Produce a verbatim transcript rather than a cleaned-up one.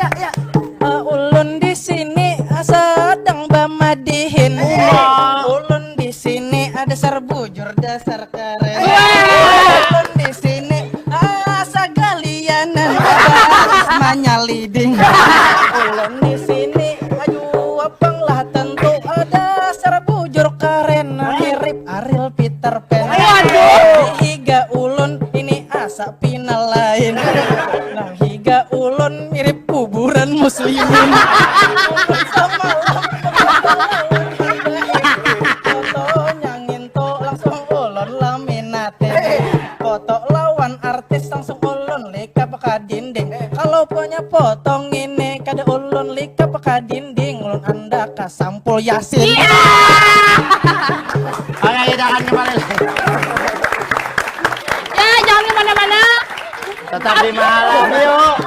Eh, ulun di sini, eh, sedang bamadihin. Ulun di sini, eh, dasar bujur, dasar keren. Ulun di sini, eh, sagalianan, manyaliding. Ulun di sini, eh, jua pang lah tentu, eh, dasar bujur karen, mirip Ariel Peter Pan. Waduh. Higa ulun ini asa pina lain. Nang higa ulun mirip kuburan muslimin. Samalam foto nyangin tu langsung ulun laminatin. Foto lawan artis langsung ulun likap ka dinding. Kalau punya foto ngini kada ulun likap ka dinding, ulun andak ka Sampul Yasin. Oke, kita akan kembali lagi. Ya, jangan kemana-mana. Tetap di Malam Minggu.